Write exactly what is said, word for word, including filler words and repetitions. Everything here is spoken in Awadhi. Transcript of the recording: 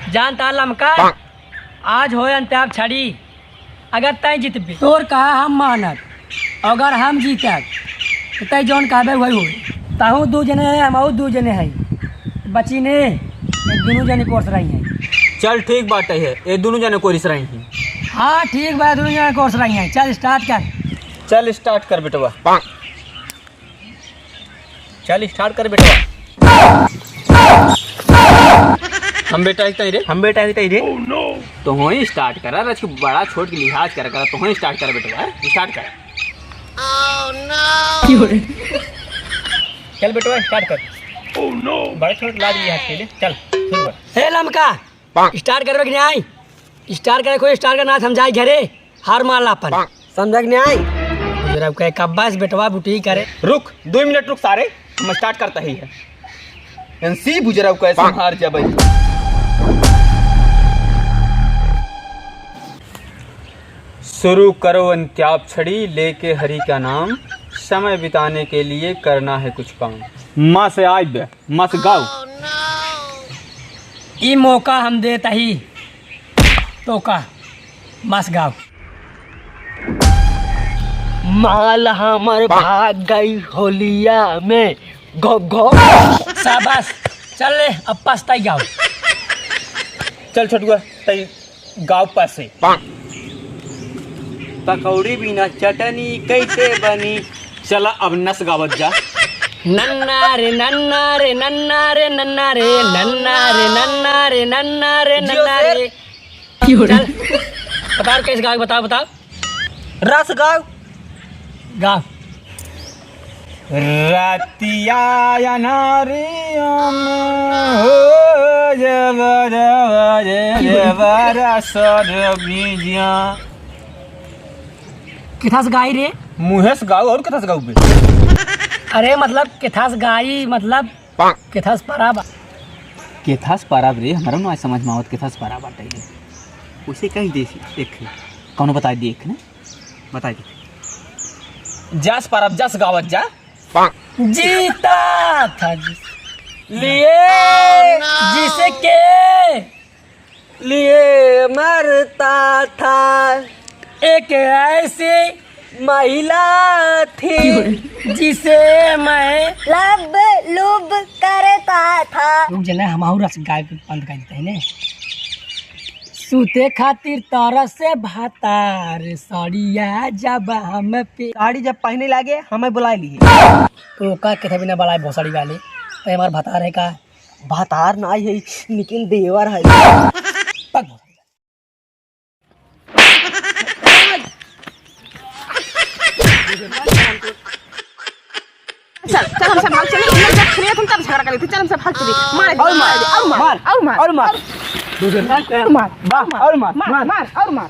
जानता लमका, आज होय अंताक्षरी, अगर तैं जीतबे, तोर कहा हम मानब, अगर हम जीतब, तो तैं जौन कहबे वही होई। तहूँ दू जने है, हमहूँ दू जने है, बची ने, ये दुनू जने कोर्स रही हैं। चल ठीक बात है, ये दुनू जने कोर्स रही हैं। हाँ ठीक बा, दुनू जने कोर्स रही हैं। चल start कर। चल start कर बेटवा। चल start कर बेटवा। हम बेटा ही तई रे, हम बेटा ही तई रे। तो होई start करा, रच के बड़ा छोट के लिहाज कर करा, तो होई start कर बेटवा, start कर। चल बेटवा start कर। बड़ा छोट लाज लिहाज के ले, चल शुरू कर। हे लमका, start करबे कि नाहीं? Start करे, कोई start का ना समझाई घरे, हार मान ला अपन। समझा कि नाहीं? बुजुर्ग कहे, "कब्बा से बेटवा बुटी करे।" रुक, दो मिनट रुक सारे, हम start करता ही है। एनसी बुजुर्ग कहे, "संभार जबई।" शुरू करो अंत्याक्षरी लेके हरि का नाम, समय बिताने के लिए करना है कुछ काम। माँ से आइब। मस गाओ। ई मौका हम देत ही तोका, मस गाओ। माल हमर भाग गई होलिया में, गो गो। शाबाश, चल ले, अब पछताई गाओ। चल छोटुआ, तई गाँव पासे। पकौड़ी बिना चटनी कैसे बनी? चला अब नस गावत जा। नन्ना रे, नन्ना रे, नन्ना रे, नन्ना रे, नन्ना रे, नन्ना रे, नन्ना रे, जियो नन्ना शेर। रे। चल, बताओ कैसे गाओ, बताओ, बताओ। रस गाओ। गाओ। रतिया अनारिया में हो जब, जब, जब, जब रस बीजिया। किथस गाई रे? मुँहे से गाओ और किथस गाओ बे? अरे मतलब किथस गाई मतलब किथस परब। किथस परब रे, हमरा ना समझ में आवत किथस परब बाटे रे। उसे कहीं देसी एक कौनो बताई दे एक ने। बताई दे। जस परब जस गावत जा। जीता था जिस लिए जिसके लिए मरता था। एक ऐसी महिला थी जिसे मैं लब लुब करता था। रुक जना, हम और रस गाय के बंद कर देते हैं ने। सूते खातिर तरस से भातार, साड़िया जब हम पे साड़ी जब पहने लागे, हमें बुला लिए। तो का किथे बिना बलाए भोसड़ी वाले, ए हमार भातार है का? भातार नाई है, लेकिन देवर है। पक भोसड़ी वाले। चल, चल, हमसे भाग चली, हम लोग जब खेले थे, तब झगड़ा करे थे, चल, हमसे भाग चली, मार दे, और मार, मार दे, और मार, मार, और मार, और मार। और मार, मार, मार, और मार, मार, मार। मार, और मार।